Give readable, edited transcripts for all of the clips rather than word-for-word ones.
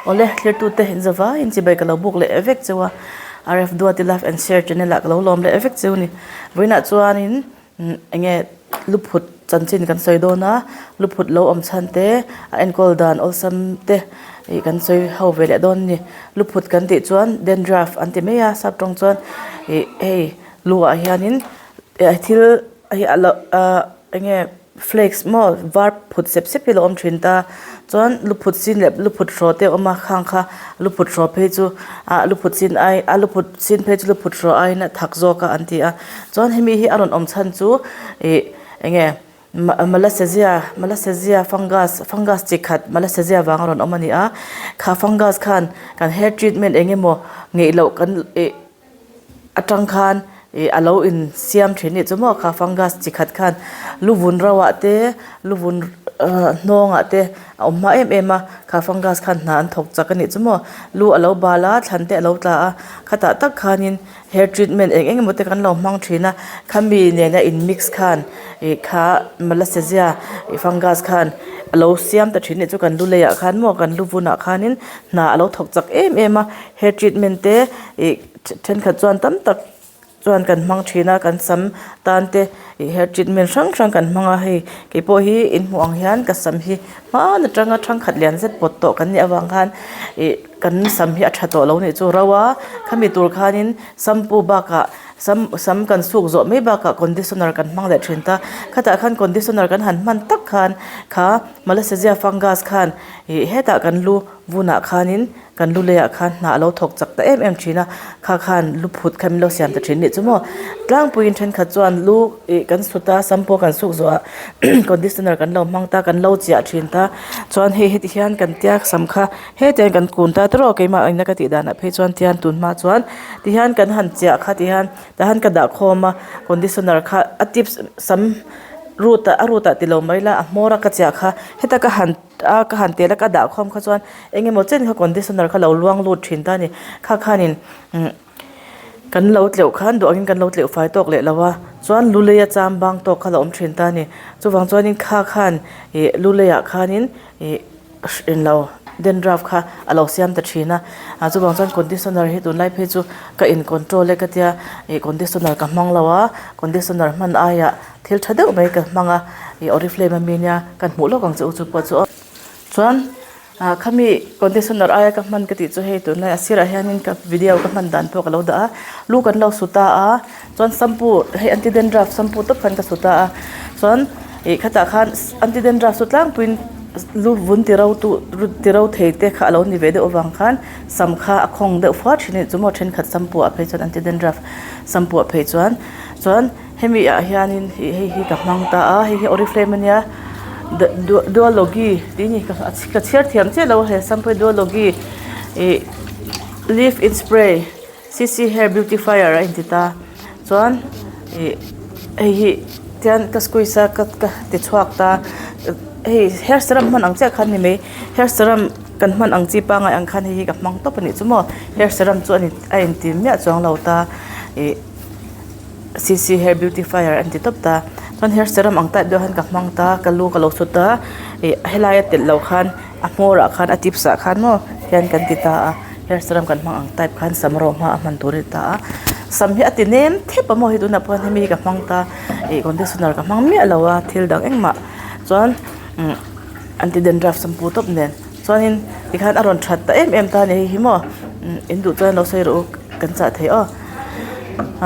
Awle, thlirtute inzavaiin chibai ka lo buk leh vek cheu a, RF Duati Love and Share channel ah ka lo lawm leh vek cheu ni. Vawiinah chuanin eng nge luphut chanchin kan sawi dawn a, luphut lo awm chhan te, a enkawl dan awlsam te ih kan sawi ho ve leh dawn a ni. Luphut kan tih chuan dandruff an ti mai a, sap tawng chuan ih hei lu ah hianin thil hei a lo ah eng nge. Flakes maw var phut sep sep hi a lo awm thin ta chuan luphut sin leh luphut hraw te a awm a khang kha luphut hraw phei chu ah luphut sin ai a luphut sin phei chu luphut hraw aiin a thak zawk a an ti a chuan hemi hi a rawn awm chhan chu ih eng nge Malassezia Malassezia fungus fungus chi khat Malassezia vang a rawn awm a ni a kha fungus khan kan hair treatment eng emaw ngeih loh kan ih. Atang khan ih a lo in siam thin nih chu maw kha fungus chi khat khan lu vun ro ah te lu vun ah hnawng ah te a awm hma em em a kha fungus khan hna an thawk chak a nih chu maw lu a lo bal a thlan te a lo tla a khatah tak khanin hair treatment eng eng emaw te kan lo hmang thin a khami nena in mix khan ih kha malassezia ih fungus khan a lo siam ta thin nih chu kan lu lei ah khan maw kan lu vun ah khanin hna a lo thawk chak em em a. Hair treatment te ih thenkhat chuan tam tak chuan kan hmang thin a kan sam tan te ih hair treatment hrang hrang kan hmang a hei keipawh hi in hmuh ang hian ka sam hi hman atanga thangkhat lian zet pawt tawh kan nih avang khan ih kan sam hi a tha tawh lo nih chu ro a khami tur khanin shampoo bakah sam sam kan suk zawh mai bakah conditioner kan hmang leh thin ta khatah khan conditioner kan han hman tak khan kha malassezia fungus khan ih hetah kan lu vunah khanin. Kan lu leiah khan hna a lo thawk chak ta em em thin a, kha khan lu phut kha min lo siam ta thin nih chu maw. Tlangpuiin thenkhat chuan lu ih kan sut a, shampoo kan suk zawh ah conditioner kan lo hmang ta, kan lo chiah thin ta. Chuan hei heti hian kan tia sam kha hetiang kan kun ta tawrh a, keimah engna ka tih danah phei chuan tian tun hma chuan tihian kan han chiah kha tihian tahan ka dah khawm a, conditioner kha a tips sam root ah a root ah ti lo mai la a hmawr a ka chiah kha heta ka han. a ka han tel a ka dah khawm kha chuan eng emaw chen kha conditioner kha lo luang lut thin ta a ni kha khanin umm kan lo tleuh khan duh angin kan lo tleuh fai tawk leh lo a chuan lu lei a cham bang tawk kha a lo awm thin ta a ni chuvang chuanin kha khan ih lu leiah khanin ih englo dandruff kha a lo siam ta thin a ah chuvang chuan conditioner hi tunlai phei chu ka in control e ka tia ih conditioner ka hmang lo a conditioner hman aiah. Thil tha deuh mai ka hmang a, ih oriflame ami nia kan hmuh lawk ang che u chu pawh chu aw. Chuan ah khami conditioner aia ka hman ka tih chu hei tunlai a sirah hianin ka video ka hman dan pawh ka lo dah a, lu kan lo su ta a, chuan shampoo hei anti dandruff shampoo tawp khan ka su ta a, chuan ih khatah khan anti dandruff chu tlangpuiin lu vun ti ro tu ti ro thei te kha a lo ni ve deuh avang khan sam kha a khawng deuh fua thin a ni chu maw thenkhat shampoo ah phei chuan anti dandruff shampoo ah phei chuan chuan. Hemi ah hianin ih hei hi ka hmang ta a hei hi oriflame ania dualogy tih a ni ka chhiar thiam chiah lo a he shampoo hi dualogy ih leave in spray c c hair beautifier a inti ta chuan ih hei hi tian ka squeeze a ka ka ti chhuak ta hei hair serum hman ang chiah khan ni mai hair serum kan hman ang chi pangai ang khan hei hi ka hmang tawp a nih chu maw hair serum chu a inti miah chuang lo ta ih. C c hair beautifier an ti tawp ta chuan hair serum ang type deuh hian ka hmang ta ka lu ka lo sut a ih helai a telh loh khan a hmawr ah khan a tips ah khan maw hian kan ti ta a hair serum kan hmang ang type khan sam rawh hma a hman tur a ni ta a sam hi a ti nem thep a maw hei tunah pawh hian hemi hi ka hmang ta ih conditioner ka hmang miah lo a thil dang engmah chuan umm anti dandruff shampoo tawp nen chuanin tikhan a rawn that ta em em ta a ni hei hi maw in duh chuan lo sawi rawh u kan chah thei aw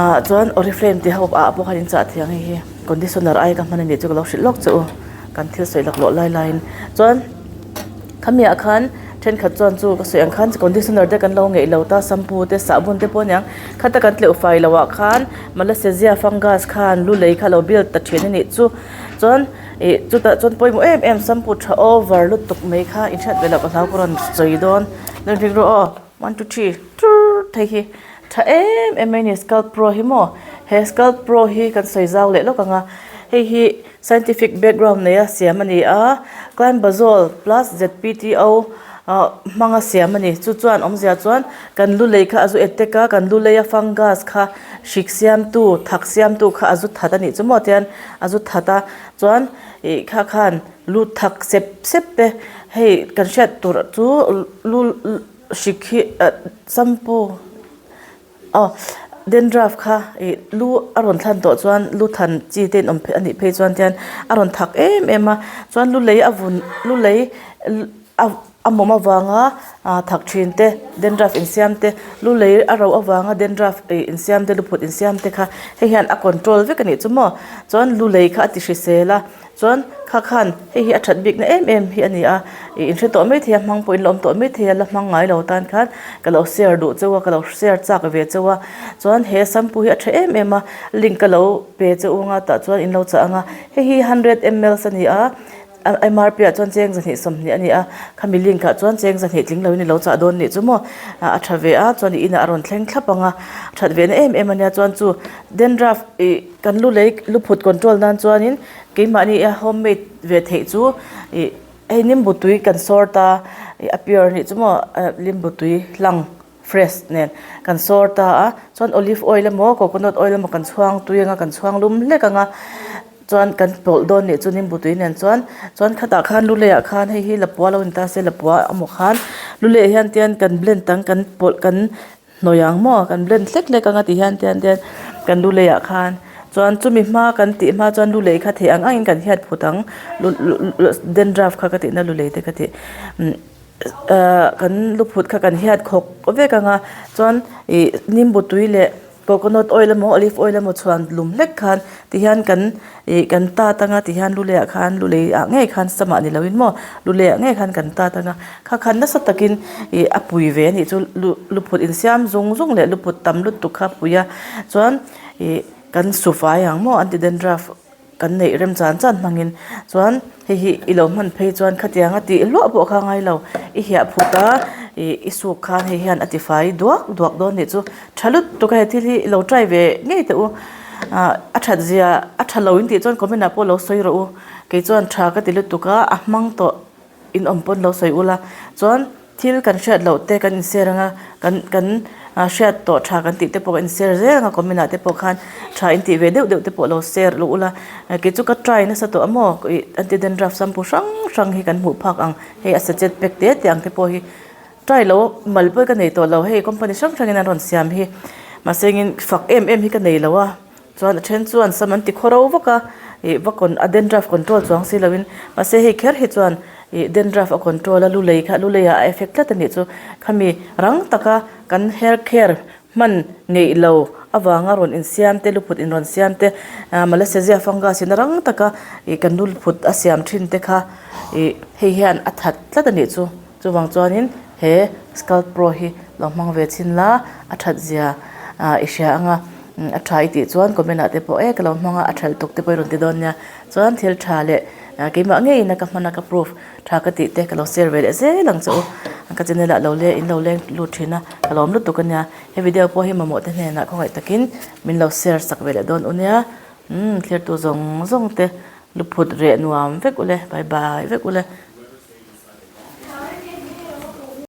ah chuan oriflame tih ho ah pawh khan in chah thei ang hei hi conditioner ai ka hman a nih chu ka lo hrilh lawk che u kan thil sawi laklawh lai laiin chuan khami ah khan thenkhat chuan chu ka sawi ang khan conditioner te kan lo ngeih lo ta shampoo te sahbawn te pawh a niang khata kan tleuh fai loh ah khan malassezia fungus khan lu lei kha a lo build ta thin a nih chu chuan. Ih chutah chuan pawimawh em em shampoo tha over lutuk mai kha in hriat ve loh ka hlau ka rawn sawi dawn lo inring rawh aw one two three turr thei hi tha em em mai a ni scalp pro hi maw he scalp pro hi kan sawi zau leh lawk ang a hei hi scientific background nei a siam a ni a climbazole plus Z P T O ah hmanga siam a ni chu chuan awmzia chuan kan lu lei kha a zu attack a kan lu leia fungus kha hrik siamtu thak siamtu kha a zu that a nih chu maw tian a zu that a chuan ih kha khan lu thak sep sep te Hei kan hriat tur chu lu hrik hi shampoo aw dandruff kha ih lu a rawn thlan tawh chuan lu than chi te in awm a nih phei chuan tian a rawn thak em em a chuan lu lei a vun lu lei a a mawm avanga ah thak thin te dandruff insiam te lu lei a ro avanga dandruff ih insiam te luphut insiam te kha hei hian a control vek a nih chu maw chuan lu lei kha a ti hrisel a. Chuan kha khan hei hi a that bikna em em hi a ni a, ih in hre tawh mai thei a, hmang pawh in la awm tawh mai thei a, la hmang ngai lo tan khan ka lo share duh cheu a, ka lo share chak ve cheu a. Chuan he shampoo hi a tha em em a, link ka lo pe cheu anga tah chuan in lo chah ang a, hei hi hundred mls a ni a, MRP ah chuan cheng zahnih 20 a ni a, khami link ah chuan cheng zahnih tling lo in i lo chah dawn nih chu maw, a tha ve a, chuan i inah a rawn thleng thlap ang a, that ve na em em a nia chuan chu dandruff ih kan lu lei luphut control nan chuanin keimahni a home made ve theih chu ih hei nimbu tui kan sawr ta ih a pure nih chu maw limbu tui hlang fresh nen kan sawr ta a chuan olive oil emaw coconut oil emaw kan chhuang tui anga kan chhuang lum hlek anga chuan kan pawlh dawn nih chu nimbu tui nen chuan chuan khatah khan lu leiah khan hei hi lapua lo ni ta se lapua emaw khan lu leh hian tian kan blend ang kan pawlh kan Hnawi ang maw kan blend hlek hlek anga ti hian tian tian kan lu leiah khan chuan chumi hma kan tih hma chuan lu lei kha theih ang angin kan hiat phut ang dandruff kha ka tihna lu lei te ka tih ahh kan lu phut kha kan hiat khawk vek anga chuan ih nimbu tui leh coconut oil emaw olive oil emaw chhuan lum hlek khan ti hian kan Ih kan tat anga ti hian lulei ah khan lulei ah ngei khan samah ni loin maw lulei ah ngei khan kan tat anga kha khan nasa takin ih a pui ve anih chu lu luphut insiam zung zung leh luphut tam lutuk kha a pui a chuan ih kan su fai ang maw anti dandruff kan neih rem chan chan hmangin chuan hei hi i lo hman phei chuan khatiang a tih hluah pawh kha a ngai lo i hiah phut a ih i suk khan hei hian a ti fai duak duak dawn nih chu. Tha lutuk a he thil hi i lo try ve ngei teh u. Ah a that zia a tha lo in tih chuan comment ah pawh lo sawi rawh u. Kei chuan tha ka ti lutuk a, a hmang tawh in awm pawn lo sawi ula. Chuan thil kan hriat loh te kan in share anga kan kan hriat tawh tha kan tih te pawh kan in share zel anga comment ah te pawh khan tha in tih ve deuh deuh te pawh lo share luh ula. Kei chu ka try nasa tawh a maw ih anti dandruff shampoo hrang hrang hi kan hmuh phak ang hei a sachet pack te te ang te pawh hi. Try lo mal pawh hi ka nei tawh lo hei company hrang hrangin an rawn siam hi mahse engin fak em em hi ka nei lo a chuan a then chuan sam an ti khaw ro vak a ih va con a dandruff control chuang si loin mahse hei kher hi chuan ih dandruff a control a lu lei kha lu leiah a effect tlat a nih chu khami rang taka kan hair care hman ngeih lo avanga rawn insiam te luphut in rawn siam te ah Malassezia fungus in a rang taka ih kan lu phut a siam thin te kha ih hei hian a that tlat a nih chu. Chuvang chuanin he Scalp Pro hi lo hmang ve chhin la, a that zia i hria ang a, a tha i tih chuan comment ah te pawh e ka lo hmang a, a thelh tuk te pawh i rawn ti dawn nia. Chuan thil tha leh keimah ngeiin a ka hman a ka proof tha ka tih te ka lo share ve leh zel ang che u. Ka channel ah lo leng in lo leng lut thin a, ka lawm lutuk a nia. He video pawh hi mamawh te hnenah khawngaih takin min lo share sak ve leh dawn u nia. Umm thlir tu zawng zawng te luphut reh nuam vek u le, bye bye vek u le.